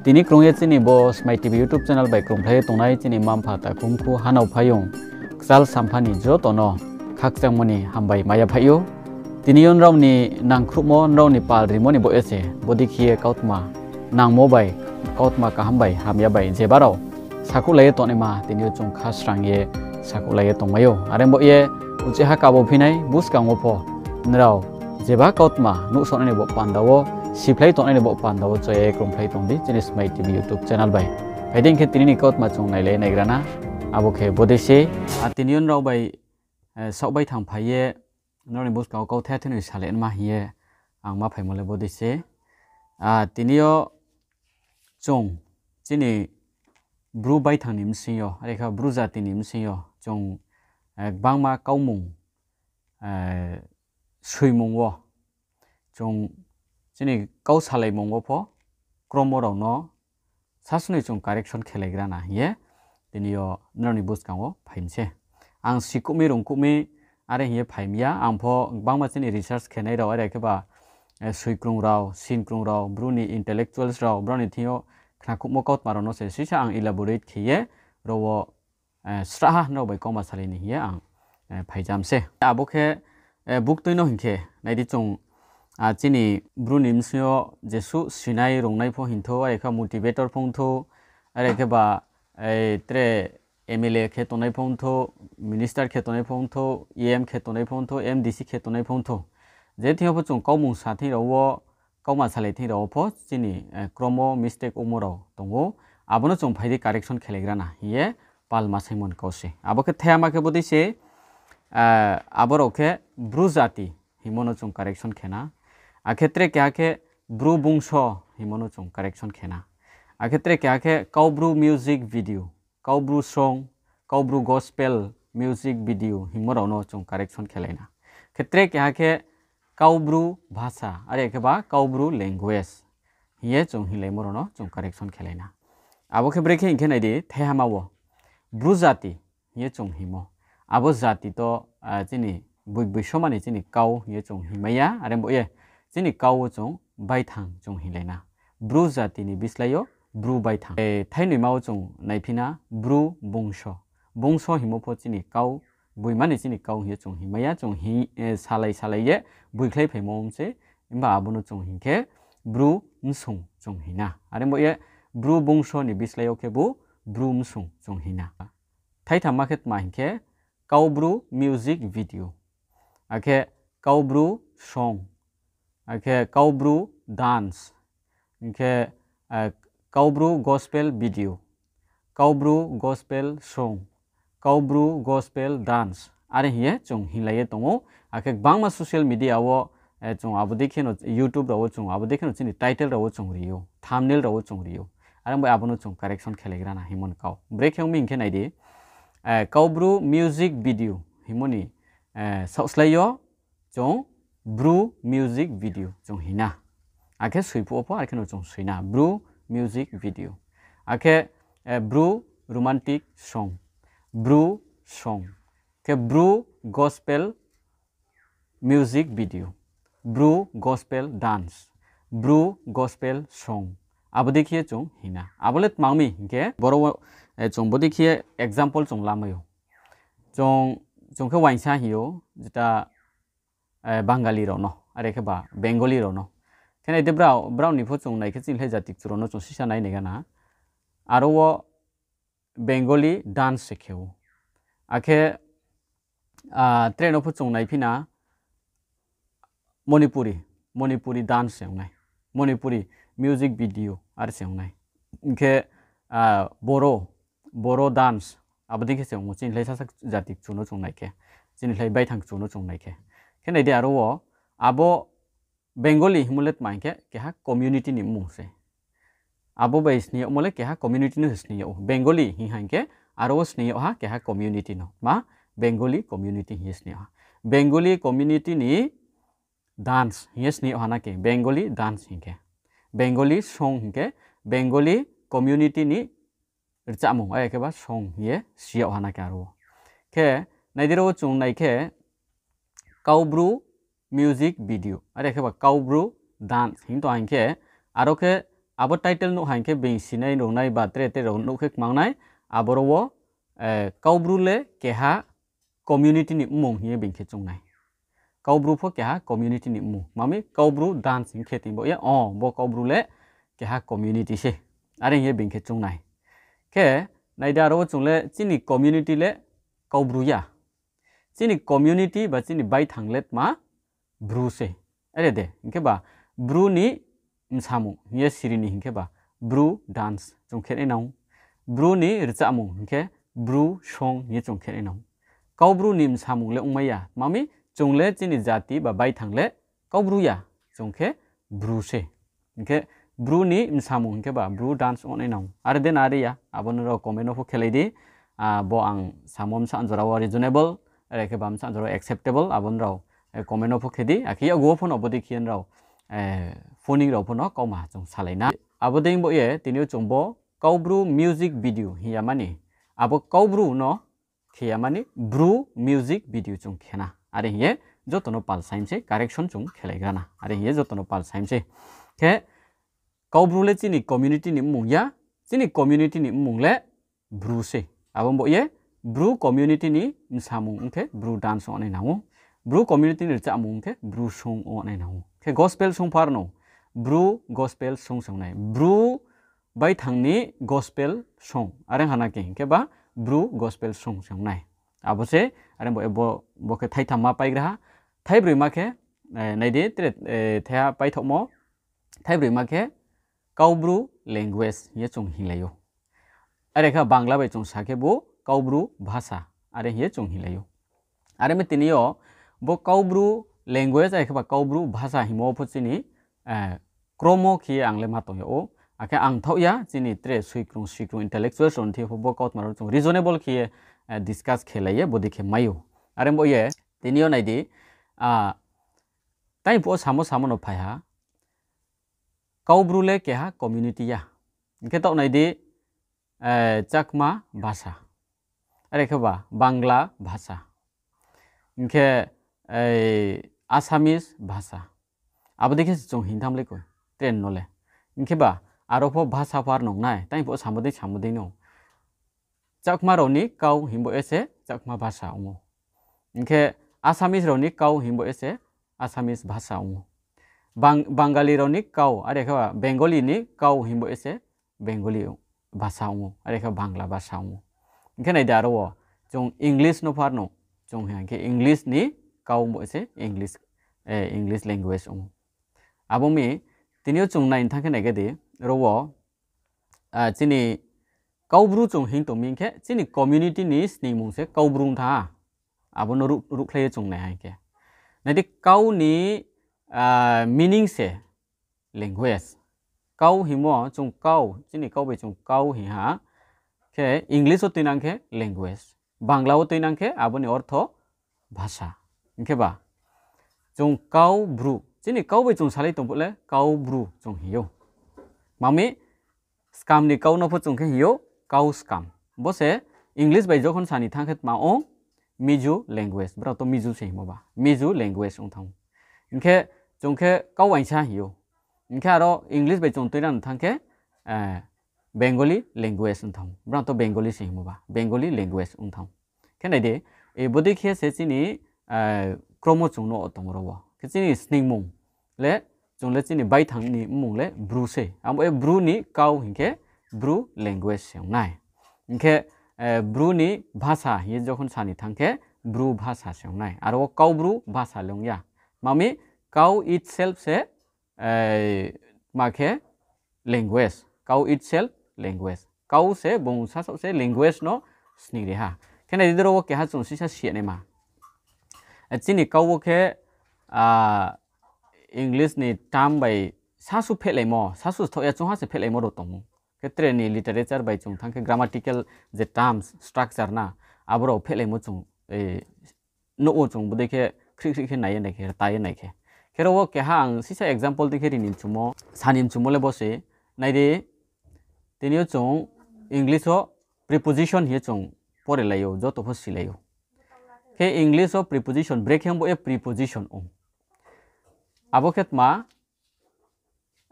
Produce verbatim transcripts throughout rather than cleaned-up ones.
Tini krung ye chini bo Smai T V YouTube channel bai krungphlai ye tongnai chini mma-mpha, takhu mkhu, hanao phaiyong, kchal sampha ni joto no khakchangmo ni hambai mai ya phaih ou. Tini yo nrao ni nangkhruhmo, nrao ni pal rimo ni baoh ye se bodei khe ye kautma nangmo bai, kautma kaham bai, hamya bai, jeba rao sakhouhlai ye tongnaima tini yo chung kha srang ye sakhouhlai ye tongmai ou. Are baoh ye uchih ha kabo phinai buskang wo pho nrao jeba kautma nuhsaonai ni baoh panda wo, siphlai tongnai ni baoh panda wo choya ye krungphlai tong di chini Smai T V YouTube channel bai. Phai di hing khe tini ni kautma chung nailai naigra na, abo khe bodei se. A tini yo nrao bai, eh, saoh bai thang phai ye, nrao ni buskang wo kauthai thai noi salai nma hing ye ang ma phaimo le bodei se. A tini yo chung chini Bru baithang ni bsing yo, are khe Bru jati ni bsing yo chung, eh, gbangma kaumung, eh, soimung wo, chung chini kau salaimung wo pho kromo rao no sasnoi chung correction khelaigra na hing ye tini yo nrao ni buskang wo phai mi se. Ang sikuh mi rungkuh mi are hing ye phai mi ya, ang pho gbangma chini research khenai rao, are khe ba, eh, soikrung rao, sinkrung rao, Bru ni intellectuals rao, brao ni thing yo khnakhouhmo kautma rao no se sisa ang elaborate khe ye ro wo, eh, srahha nrao bai kauma salai ni hing ye ang, eh, phaijam se. Abo khe, eh, buktui no hing khe nai di chung, a, chini Bru ni bsing yo jesuh sinai rungnai pho hing thou, are khe motivator pho hing thou, are khe ba, eh, tre M L A khe tongnai pho hing thou, minister khe tongnai pho hing thou, E M khe tongnai pho hing thou, M D C khe tongnai pho hing thou. Je thing yo pho chung kaumung sa thing rao wo, kauma salai thing rao wo pho chini, eh, kromo mistake ongmo rao tong ou. Abo no chung phai di correction khelaigra na hing ye pal ma saimo ni kau se. Abo khe thaiha ma khe bodei se, eh, abo rao khe Bru jati hingmo no chung correction khe na. Akhe tre keha khe Bru bungso hingmo no chung correction khe na. Akhe tre keha khe Kaubru music video, Kaubru song, Kaubru gospel music video hingmo rao no chung correction khelai na. Khe tre keha khe Kaubru bhasa, are khe ba Kaubru language hing ye chung hinglaimo rao no chung correction khelai na. Abo khe brekhe hing khe nai di, thaihama wo Bru jati hing ye chung hingmo. Abo jati to, ah, chini boi-, boisoma ni chini kau hing ye chung hingmai ya, are bo ye chini kau wo chung baithang chung hinglai na. Bru jati ni bislái yo Bru baithang. Eh, thainoima wo chung naiphi na Bru bungso. Bungso hingmo pho chini kau, boima ni chini kau hing ye chung hingmai ya, chung hing, eh, salai salai ye boikhlai phaimo ong se, himba abo no chung hing khe Bru bsung chung hing na. Are bo ye Bru bungso ni bislái yo khebu Bru bsung chung hing na. Thaitham ma khe tma hing khe Kaubru music video, akhe Kaubru song, akhe Kaubru dance, hing khe, eh, Kaubru gospel video, Kaubru gospel song, Kaubru gospel dance, are hing ye chung hinglai ye tong ou. Akhe gbangma social media wo, eh, chung abo dei kheno YouTube rao wo chung, abo dei kheno chini title rao wo chung ri ou, thumbnail rao wo chung ri ou. Are bai abo no chung correction khelaigra na hingmo ni kau. Brekhe ong mi hing khe nai di, eh, Kaubru music video hingmo ni, eh, saohslái yo chung Bru music video chung hing na. Akhe soi phuh wo pho, are kheno chung soi na Bru music video. Akhe, eh, Bru romantic song, Bru song. Khe Bru gospel music video, Bru gospel dance, Bru gospel song. Abo dei khe chung hing na. Abo le tma ong mi hing khe, boro wo, eh, chung bodei khe example chung lamai ou. Chung, chung khe uaingsa hing ou, jeta, eh, Bangali rao no, are khe ba Bengali rao no. Khe nai di brao, brao ni pho chung nai khe chini khlai jati kchu rao no chung sisa nai nai gana. Aro wo Bengali dance se khe ou. Akhe, ah, tre no pho chung naiphi na Manipuri, Manipuri dance se ong nai. Manipuri music video are se ong nai. Hing khe, ah, Boro, Boro dance, abo dei khe se ong ou, chini khlai sasa jati kchu no chung nai khe, chini khlai baithang kchu no chung nai khe. Khe nai di aro wo, abo Bengali hingmo le tma hing khe keha community ni mmung se. Abo bai sning yagmo le keha community no se sning yag ou. Bengali hing ha hing khe aro wo sning yag ha keha community no. Ma Bengali community hing ye sning yag ha. Bengali community ni dance hing ye sning yag ha na khe, Bengali dance hing khe. Bengali song hing khe, Bengali community ni rchamung, are khe ba song hing ye si yag ha na khe aro wo. Khe nai di ro wo chung nai khe, Kaubru music video, are khe ba Kaubru dance hing tong ha hing khe, aro khe abo title nuh ha hing khe being sinai rungnai ba tre tre rao nuh khe kmang nai, aboro wo, eh, Kaubru le keha community ni mmung hing ye being khe chung nai. Kaubru pho keha community ni mmung. Mami Kaubru dance hing khe tini bo ye, o, bo Kaubru le keha community se. Are hing ye being khe chung nai. Khe, nai di aro wo chung le chini community le Kaubru ya. Chini community ba chini baithang le tma Bru se. Are de, hing khe ba Bru ni bsamung hing ye siri ni hing khe ba Bru dance chung khe nai nang ou. Bru ni rchamung hing khe Bru song hing ye chung khe nai nang ou. Kaubru ni bsamung le ongmai ya. Mami chung le chini jati ba baithang le Kaubru ya. Chung khe Bru se. Hing khe Bru ni bsamung hing khe ba Bru dance ong nai nang ou. Are de na are ya, abo nrao comment no pho khelai di. Ah, bo ang samo bsa jora wo reasonable, are khe ba bsa jora wo acceptable, abo nrao, eh, comment no pho khe di. Akhe yakgu wo pho no bodei khe nrao, eh, phoning rao pho no kauma chung salai na. Abo dei bo ye tini yo chung bo Kaubru music video hing ya mani. Abo Kaubru no khe ya mani Bru music video chung khe na. Are hing ye joto no pal saim se, correction chung khelaigra na. Are hing ye joto no pal saim se. Khe Kaubru le chini community ni mmung ya, chini community ni mmung le Bru se. Abo bo ye Bru community ni bsamung ong khe Bru dance ong nai nang ou. Bru community ni rchamung ong khe Bru song ong nai nang ou. Khe gospel song pho ar no, Bru gospel song se ong nai. Bru baithang ni gospel song. Are hana khe hing khe ba Bru gospel song se ong nai. Abo se, are bo, bo, bo khe thaitham ma paigra ha. Thaibroi ma khe, eh, nai di, tre, eh, thaiha paithohmo. Thaibroi ma khe Kaubru language hing ye chung hinglai ou. Are khe Bangla bai chung sa khe bo Kaubru bhasa, are hing ye chung hinglai ou. Are mi tini yo bo Kaubru language, are khe ba Kaubru bhasa hingmo pho chini, eh, kromo khe ye ang le ma tong yag ou. Akhe ang thaoh ya, chini tre soikrung soikrung intellectuals rao ni thing yo pho bo kautma rao chung reasonable khe ye, eh, discuss khelai ye bodei khe mai ou. Are bo ye, tini yo nai di, ah, tai phuh wo samo samo no phai ha, Kaubru le keha community ya. Hing khe taoh nai di, eh, Chakma bhasa. Are khe ba Bangla bhasa. Hing khe, eh, Assamese bhasa. Abo dei khe se chung hing tham le koi, tre no le. Hing khe ba, aro pho bhasa pho ar nung nai, tai phuh samo dei samo dei no. Chakma rao ni kau hingbo ye se Chakma bhasa ong ou. Hing khe Assamese rao ni kau hingbo ye se Assamese bhasa ong ou. Bang-, Bangali rao ni kau, are khe ba Bengali ni kau hingbo ye se Bengali bhasa ong ou, are khe Bangla bhasa ong ou. Hing khe nai di aro wo, chung English no pho ar no, chung hing khe English ni kau bo se English, eh, English language ong ou. Abo mi, tini yo chung nai thanng khe nai khe di, aro wo, ah, chini Kaubru chung hing tong mi hing khe, chini community ni sningmung se Kaubru ong thanng ha. Abo no ruh-, ruhkhlai ye chung nai ha hing khe. Nai di kau ni, ah, meaning se language. Kau hingmo chung kau, chini kau bai chung kau hing ha. Khe English wo tuinang khe language. Bangla wo tuinang khe abo ni ortho bhasa. Hing khe ba, chung Kaubru, chini kau bai chung salai tong phuh le Kaubru chung hing ou. Mami, skam ni kau no pho chung khe hing ou, kau skam. Bo se English bai jokhon sa ni thanng khe tma ong, Mizo language. Brao to Mizo se hingmo ba. Mizo language ong thanng ou. Hing khe chung khe kau aingsa hing ou. Hing khe aro English bai chung tuinang thanng khe, eh, Bengali language ong thanng ou. Brao to Bengali se hingmo ba. Bengali language ong thanng ou. Khe nai di, e bodei khe se chini, eh, kromo chung no tong ro wo. Khe chini sningmung le, chung le chini baithang ni mmung le Bru se. Abo ye Bru ni kau hing khe Bru language se ong nai. Hing khe, eh, Bru ni bhasa hing ye jokhon sa ni thanng khe Bru bhasa se ong nai. Aro wo Kaubru bhasa le ong ya. Mami kau itself se, eh, ma khe language. Kau itself language. Kau se bung sasaoh se language no sning ri ha. Khe nai di ro wo keha chung sisa si ya naima. Eh, chini kau wo khe, ah, English ni term bai sasu phehlaimo, sasu sthoh ya chung ha se phehlaimo rao tong ou. Khe tre ni literature bai chung thanng khe grammatical je terms, structure na, abo rao phehlaimo chung, eh, nouh wo chung bodei khe khrih khrih khe nai ye nai khe, rta ye nai khe. Khe ro wo keha ang sisa example dei khe ri ni mchumo, sa ni mchumo le bo se, nai di, tini yo chung English wo preposition hing ye chung porelai ou, joto pho silai ou. Khe English wo preposition, brekhe ong bo ye preposition ong. Abo khe tma,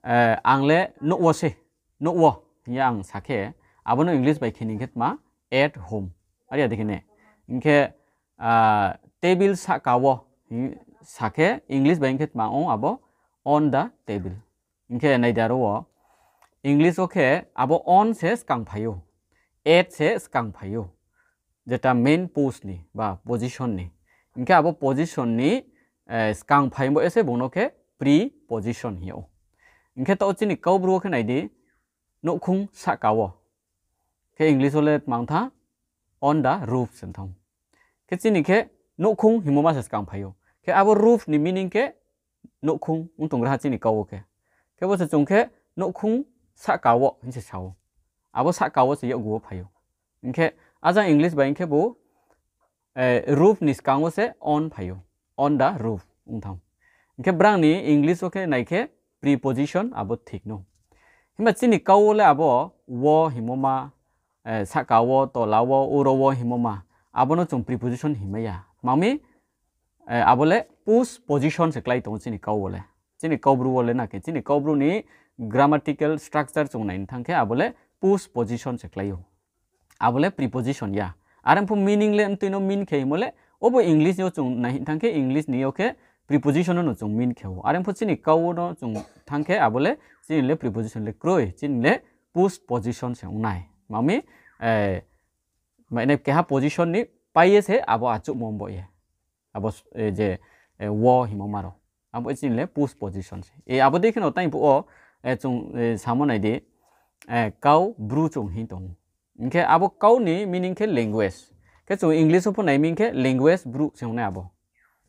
ang le nouh wo se, nouh wo hing ye ang sa khe, abo no English bai khe ni khe tma, at home. Are ya dei khe ne. Hing khe, table sahka wo hing sa khe English bai hing khe tma ong abo, on the table. Hing khe nai di aro wo, English wo khe abo on se skang phai ou, at se skang phai ou. Jeta main post ni ba position ni. Hing khe abo position ni skang phai bo ye se bung no khe preposition hing yag ou. Hing khe taoh chini Kaubru wo khe nai di, nouhkhong sahka wo. Khe English wo le tma ong tha, on the roof se ong thanng. Khe chini khe nouhkhong hingmo ma se skang phai ou. Khe abo roof ni meaning khe nouhkhong ong tonggra ha chini kau wo khe. Khe bo se chung khe nouhkhong sahka wo hing se sa ou. Abo sahka wo se yakgu wo phai ou. Hing khe ajang English bai hing khe bo roof ni skang wo se on phai ou. On the roof ong thanng. Hing khe brang ni English wo khe nai khe preposition abo thik no. Himba chini kau wo le abo wo hingmo ma, sahka wo, tola wo, uro wo hingmo ma, abo no chung preposition hingmai ya. Tma mi, abo le post position se klái tong ou chini kau wo le. Chini Kaubru wo le na khe, chini Kaubru ni grammatical structure chung nai thanng khe abo le post position se klái ou. Abo le preposition ya. Are pho meaning le mtui no mean khe hingmo le, obo English yo chung nai thanng khe English ni yo khe preposition no chung mean khe ou. Are pho chini kau wo no chung thanng khe abo le chini le preposition le kroi, chini le post position se ong nai. Tma mi, mainai keha position ni pai ye se abo achouhmo bo ye. Abo je wo hingmo ma rao. Abo chini le post position se. Abo dei khe no tang phuh wo chung samo nai di, Kaubru chung hing tong ou. Hing khe abo kau ni meaning khe language. Khe chung English wo pho nai mi khe language bru se ong nai abo.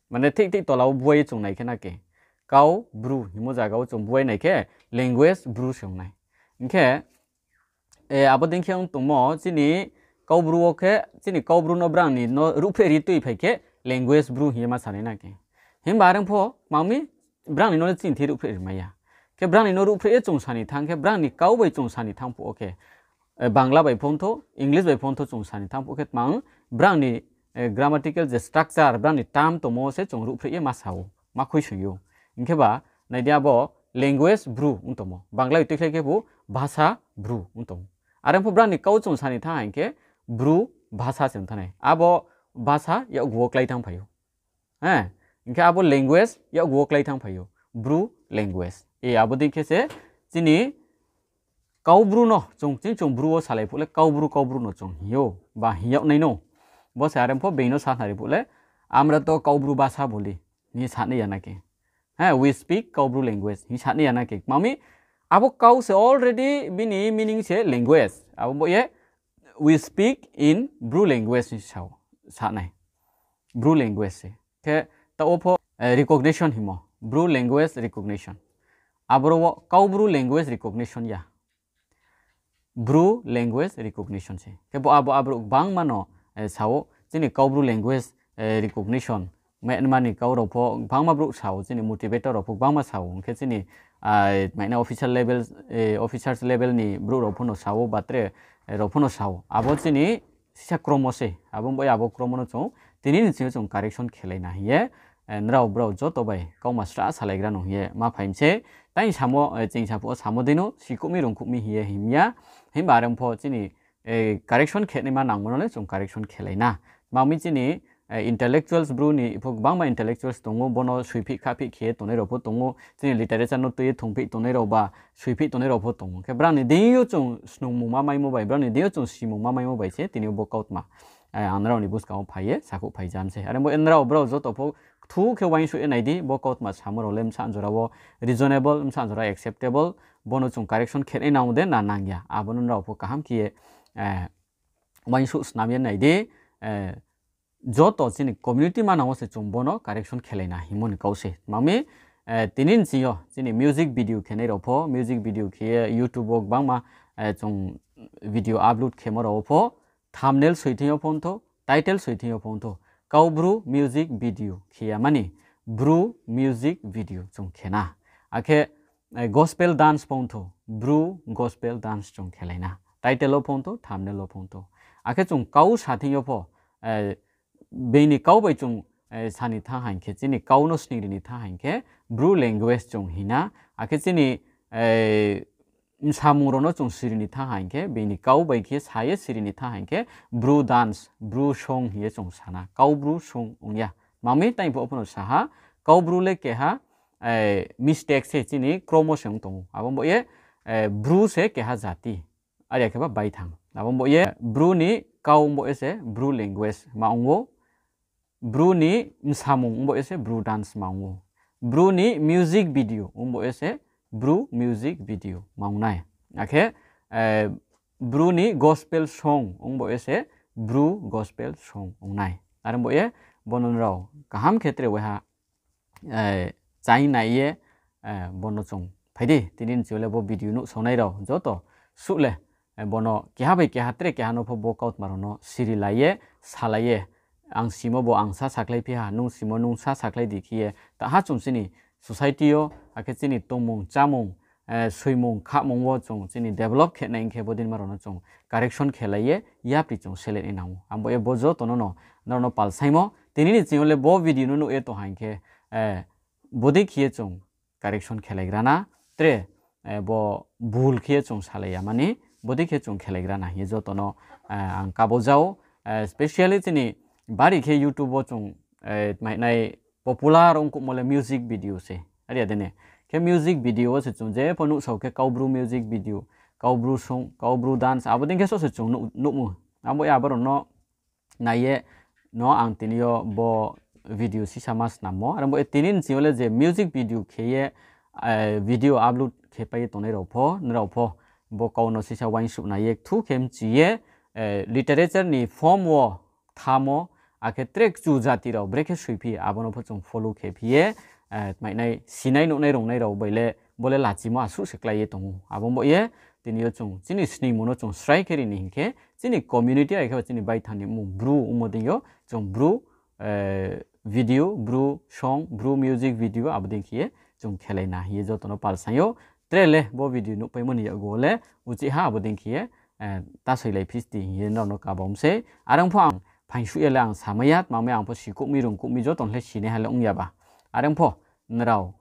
Mane thik thik tola wo buai chung nai khe na khe, Kaubru hingmo zaga wo chung buai nai khe language bru se ong nai. Hing khe abo dei khe ong tongmo chini Kaubru wo khe, chini Kaubru no brang ni no ruhphreh ri tuiphai khe language bru hing ye ma sa nai na khe. Himba are pho tma mi, brang ni no le chini thing ruhphreh ri mai ya. Khe brang ni no ruhphreh ye chung sa ni thanng khe, brang ni kau bai chung sa ni thanng phuh wo khe, Bangla bai phongthou, English bai phongthou chung sa ni thanng phuh khe tma, brang ni grammatical je structure, brang ni term tongmo se chung ruhphreh ye ma sa ou, ma khuisoing ou. Hing khe ba, nai di abo language bru ong tongmo. Bangla bai tuikhlai khe bo bhasa bru ong tong ou. Are pho brang ni kau chung sa ni thanng hing khe bru bhasa se ong thanng nai. Abo bhasa yakgu wo klái thanng phai ou. Hing khe abo language yakgu wo klái thanng phai ou. Bru language. Abo dei khe se chini Kaubru no chung, ching chung bru wo salai phuh le Kaubru, Kaubru no chung hing ou, ba hing yag nai no. Bo se are pho being no sa khnari phuh le, আমরা তো কাউব্রু ভাষা বলি, hing sa nai ya na khe. We speak Kaubru language, hing sa nai ya na khe. Tma mi, abo kau se already bini meaning se language. Abo bo ye, we speak in Bru language hing sa nai. Bru language se. Khe taoh wo pho recognition hingmo, Bru language recognition. Aboro wo Kaubru language recognition ya. Bru language recognition se. Khe bo abo abrouh gbangma no sa ou, chini Kaubru language recognition. Maima ni kau rao pho gbangma brouh sa ou, chini motivator rao pho gbangma sa ou. Hing khe chini mainai official level, officers level ni brouh rao pho no sa ou, ba tre rao pho no sa ou. Abo chini sisa kromo se, abo bai abo kromo no chung tini ni sing yo chung correction khelai na hing ye, nrao brao joto bai kauma sra salaigra no hing ye ma phai mi se. Tai samo, ching sa phuh wo samo dei no, sikhouh mi rungkhouh mi hing ye hing ya. Himba are pho chini correction khenaima nangmo no le chung correction khelai na. Tma mi chini intellectuals bru ni pho gbangma intellectuals tong ou, bo no soiphih khaphih khe ye tongnai rao pho tong ou, chini literature no tui ye thungphih tongnai rao ba soiphih tongnai rao pho tong ou. Khe brang ni deing yo chung snungmungma maimo bai, brang ni deing yo chung simungma maimo bai se tini yo bo kautma ang nrao ni buskang wo phai ye sakhouh phai jam se. Are bo nrao brao joto pho kthu khe uaingsouh ye nai di, bo kautma samo rao le bsa jora wo reasonable, bsa jora acceptable, bo no chung correction khenai nang de na nang ya, abo no nrao pho kaham khe ye uaingsouh snam ye nai di. Joto chini community manang wo se chung bo no correction khelai na hingmo ni kau se. Tma mi, tini ni sing yo chini music video khenai rao pho, music video khe ye YouTube wo gbangma chung video upload khemo rao wo pho, thumbnail soi thing yo phongthou, title soi thing yo phongthou, Kaubru music video khe ya mani, Bru music video chung khe na. Akhe gospel dance phongthou, Bru gospel dance chung khelai na. Title wo phongthou, thumbnail wo phongthou. Akhe chung kau sa thing yo pho, being ni kau bai chung sa ni thanng haing khe, chini kau no sning ri ni thanng haing khe, Bru language chung hing na. Akhe chini bsamung rao no chung siri ni thanng ha hing khe, bini kau bai khe sa ye siri ni thanng ha hing khe, Bru dance, Bru song hing ye chung sa na, kau Bru song ong ya. Tma mi tang phuh wo pho no sa ha, kau Bru le keha mistake se chini kromo se ong tong ou. Abo bo ye Bru se keha jati. Are ya khe ba baithang. Abo bo ye Bru ni kau ong bo ye se Bru language ma ong ou. Bru ni bsamung ong bo ye se Bru dance ma ong ou. Bru ni music video ong bo ye se Bru music video ma ong nai. Akhe Bru ni gospel song ong bo ye se Bru gospel song ong nai. Are bo ye bo no nrao kaham khe tre waiha chaing nai ye, bo no chung phai di, tini ni ching yo le bo video nuhsaonai rao joto suh le, bo no keha bai keha tre keha no pho bo kautma rao no siri lai ye, salai ye, ang simo bo ang sa sakhlai phi ha, nung simo nung sa sakhlai di khe ye, taha chung chini society yo, akhe chini tongmung, chámung, soimung, khahmung wo chung chini develop khe nai hing khe bodei ma rao no chung correction khe lai ye, yapri chung selai nai nang ou. Abo ye bo joto no no, nrao no pal saingmo, tini ni ching yo le bo video no nuh ye tong ha hing khe, bodei khe ye chung correction khelaigra na, tre, bo bul khe ye chung salai ya mani, bodei khe chung khelaigra na hing ye joto no, ang kabo jao, specially chini bari khe YouTube wo chung, tmainai popular ongkuhmo le music video se. Are ya de ne? Khe music video wo se chung je pho nuhsao khe kau Bru music video, kau Bru song, kau Bru dance, abo dei khe so se chung nuh, nuhmo. Abo ye abo rao no nai ye no ang tini yo bo video sisa ma snammo. Are bo ye tini ni ching yo le je music video khe ye, video upload khe pai ye tongnai rao pho, nrao pho bo kau no sisa uaingsouh nai ye, kthu khe mchi ye, literature ni form wo kthamo, akhe tre kchu jati rao brekhe soiphi, abo no pho chung follow khe phi ye, tmainai sinai nuhnai rungnai rao bai le bo le lachimo asuh se klái ye tong ou. Abo bo ye tini yo chung chini sningmung no chung srai khe ri ni hing khe, chini community are khe ba chini baithang ni mmung Bru ongmo dei yo chung Bru video, Bru song, Bru music video abo dei khe ye chung khelai na hing ye joto no pal saing ou. Tre le bo video nuhpaimo ni yakgu wo le uchih ha abo dei khe ye, ta soilai phi di hing ye nrao no kabo mi sei. Are ong pho ang phaingsuh ye le ang samai ya, tma mi ang pho sikuh mi rungkuh mi joto no le sinaiha le ong ya ba. Are ong pho nrao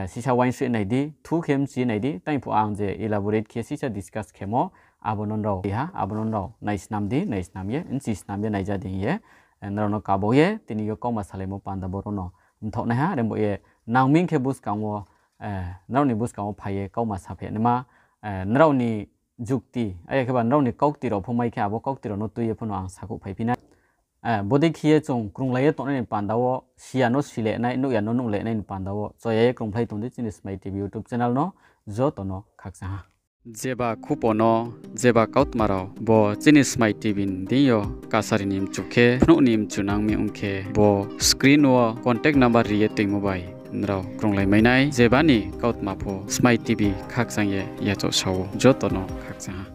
sisa uaingsouh nai di, kthu khe mchi nai di, tang phuh ang je elaborate khe sisa discuss khemo, abo no nrao ha, abo no nrao naisnam di, naisnam ye, bchi snam ye naija di hing ye, nrao no kabo ye tini yo kauma salaimo panda boro no mthaoh naiha. Are bo ye nangming khe buskang wo, nrao ni buskang wo phai ye kauma saphi naima, nrao ni jukti, are khe ba nrao ni kaukti rao pho mai khe abo kaukti rao no tui ye pho no ang sakhouh phaiphi nai. Bodei khe ye chung krunglai ye tongnai ni panda wo, si ya no sile nai, nuh ya no nuhle nai ni panda wo choya ye krungphlai tong di chini Smai TV YouTube channel no joto no khakchang ha. Jeba khupo no, jeba kautma rao bo chini Smai TV ni deing yo kasari ni mchu khe, phnuh ni mchu nang mi ong khe, bo screen wo contact number ri ye toingmo bai nrao krunglai mai nai. Jeba ni kautma pho Smai TV khakchang ye yachaoh sa ou, joto no khakchang ha.